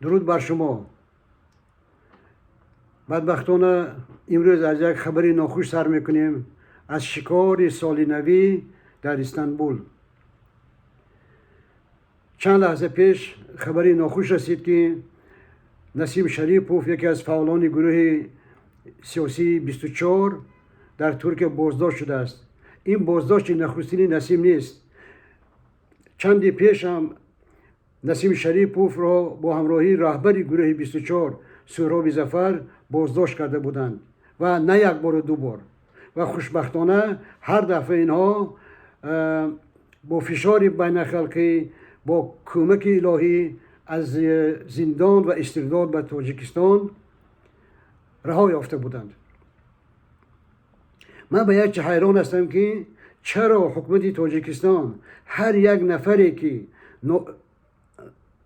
Дуруд бар шумо. Бадбахтона имрӯз аз як хабари нохуш сар мекунем, аз шикори соли навӣ дар Истанбул. Чанд лаҳза пеш хабари нохуш расид, ки Насим Шарипов, яке аз фаъолони гурӯҳи сиёсии 24, дар Туркия боздошт шудааст. Ин боздошти нахустини Насим нест. Чанде пеш ҳам Насим Шариповро бо ҳамроҳии раҳбари гурӯҳи 24 Суҳроби Зафар боздошт карда буданд ва на як бору ду бор. Ва хушбахтона ҳар дафъа инҳо бо фишори байналхалқӣ, бо кӯмаки илоҳӣ аз зиндон ва истирдод ба Тоҷикистон раҳо ёфта буданд. Ман ба як чи ҳайрон ҳастам, ки чаро ҳукумати Тоҷикистон ҳар як нафаре, ки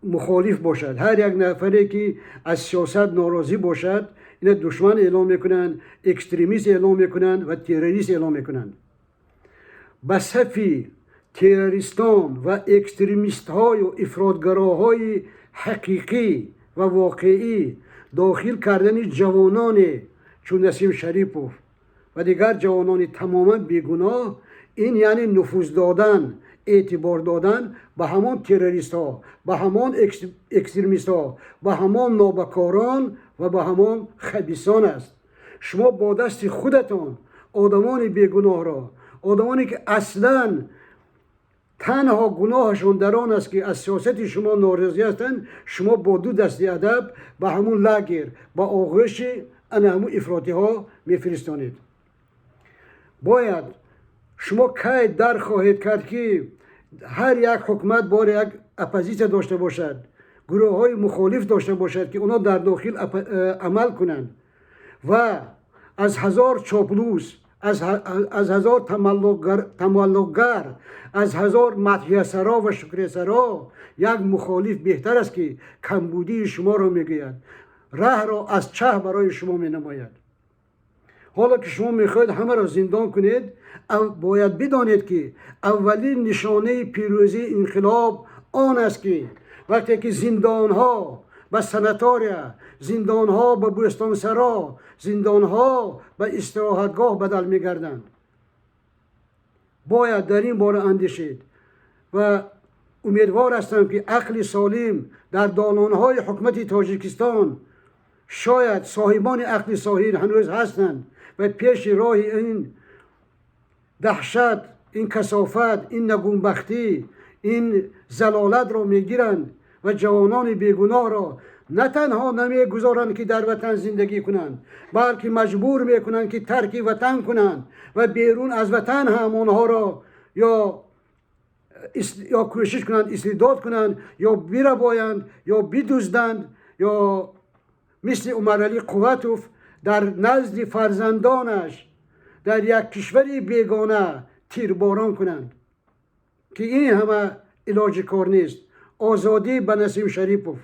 мухолиф бошад, ҳар як нафаре, ки аз сиёсат норозӣ бошад, ина душман эълон мекунанд, экстремист эълон мекунанд ва террорист эълон мекунанд. Ба сафи террористон ва экстремистҳою ифротгароҳои ҳақиқӣ ва воқеӣ дохил кардани ҷавононе чун Насим Шарипов ва дигар ҷавонони тамоман бегуноҳ, ин яъне нуфуз додан, эътибор додан ба ҳамон террористҳо, ба ҳамон экстремистҳо, ба ҳамон нобакорон ва ба ҳамон хабисон аст. Шумо бо дасти худатон одамони бегуноҳро, одамоне, ки аслан танҳо гуноҳашон дар он аст, ки аз сиёсати шумо норозӣ ҳастанд, шумо бо ду дасти адаб ба ҳамун лагер, ба оғӯши ана ҳамун ифротиҳо мефиристонед. Бояд шумо кай дар хоҳед кард, ки ҳар як ҳукумат боре як оппозитсия дошта бошад, гурӯҳҳои мухолиф дошта бошад, ки онҳо дар дохил амал кунанд ва аз ҳазор чоплус, аз ҳазор тамаллуқгар, аз ҳазор мадҳиясаро ва шукриясаро як мухолиф беҳтар аст, ки камбудии шуморо мегӯяд, раҳро аз чаҳ барои шумо менамояд. Ҳоло ки шумо мехоҳед ҳамаро зиндон кунед, бояд бидонед, ки аввалин нишонаи пирӯзии инқилоб он аст, ки вақте ки зиндонҳо ба санатория, зиндонҳо ба бӯстонсаро, зиндонҳо ба истироҳатгоҳ бадал мегарданд. Бояд дар ин бора андешид ва умедвор ҳастам, ки ақли солим дар долонҳои ҳукумати Тоҷикистон, шояд соҳибони ақли соҳил ҳанӯз ҳастанд ва пеши роҳи ин даҳшат, ин касофат, ин нагунбахтӣ, ин залолатро мегиранд ва ҷавонони бегуноҳро на танҳо намегузоранд, ки дар ватан зиндагӣ кунанд, балки маҷбур мекунанд, ки тарки ватан кунанд ва берун аз ватан ҳам онҳоро ё кӯшиш кунанд истирдод кунанд, ё бирабоянд, ё бидузданд, ё мисли Умаралӣ Қувватов дар назди фарзандонаш дар як кишвари бегона тирборон кунанд, ки ин ҳама илоҷи кор нест. Озодӣ ба Насим Шарипов,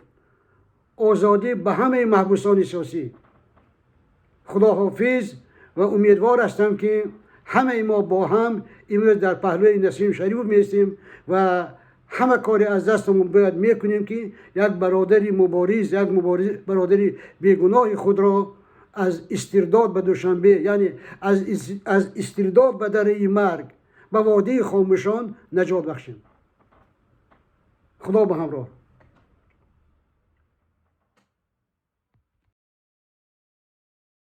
озодӣ ба ҳамаи маҳбусони сиёсӣ. Худоҳофиз ва умедвор ҳастам, ки ҳамаи мо бо ҳам имрӯз дар паҳлӯи Насим Шарипов меистем ва ҳама коре аз дастамон бояд мекунем, ки як бародари мубориз, як бародари бегуноҳи худро аз истирдод ба Душанбе, яъне аз истирдод ба дараи марг, ба водии хомӯшон наҷот бахшем. Худо ба ҳамроҳ.